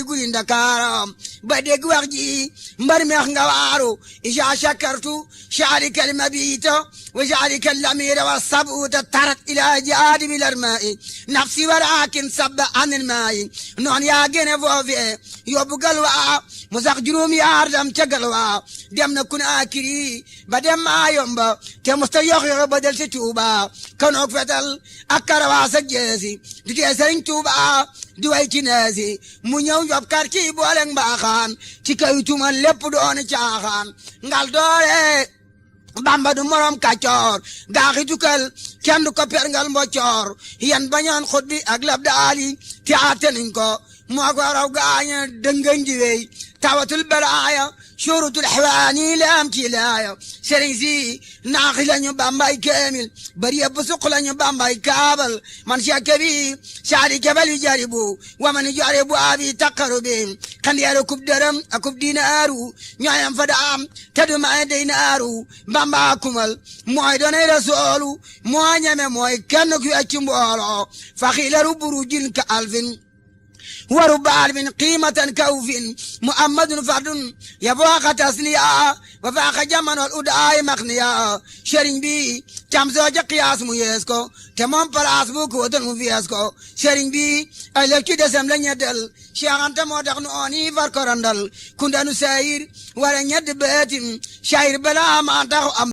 guri Ndakaaru ba dégg wax ji mbar meex nga waaru isa shakartu sharika almabita wa sharika alamira wa sabuta tarat ila jaadi bil armai nafsi walakin sabba an almai noon yaa gene foofe yóbbu galwa mu sax juróom yaar dam ca galwa dem na Kunaakiri ba dem maa yomba te musta yox ba del ci Tuuba kanook fetal ak karawaas ak jeesi du tee Sëriñ Tuuba di way ci neesi mu ñëw yob kar ci booleng mbaaxaan ci kaw tumal lépp doon caaxaan ngal doore Bamba du morom kàccoor gaaxi tukal kenn du ko perngal mboccoor yan bañaan xut bi ak lab daali te atenuñ ko moo ko raw gaaña dëngañ di wey tawatul balaaya shurutul xewaani laam ci laaya sëriñ si naaxi lañu Bambay keemil bari yëpp suq lañu Bambay kaabal man sekke bi saadi kebal yu jaribu wa man jaribu abi taqaru bi xandeeru kub dërëm ak kub dinaaru ñooyam fa daam te du may dinaaru Bamba kumal mooy doonay rasoolu moo ñeme mooy kenn ku yacci mbooloo fa xilaru burujin ka alfin وربال من قيمة كوف محمد فرد يفوق تسليا وفاق جمن والأدعاء مخنيا شرين بي كم زوجة قياس ميسكو تمام پلاس بو كوتن مفيسكو شرين بي ألكي دسم لن يدل شاغان تمو دغنوني فرقرندل كندانو ساير ورن يد بيتم شاير بلا ما تخو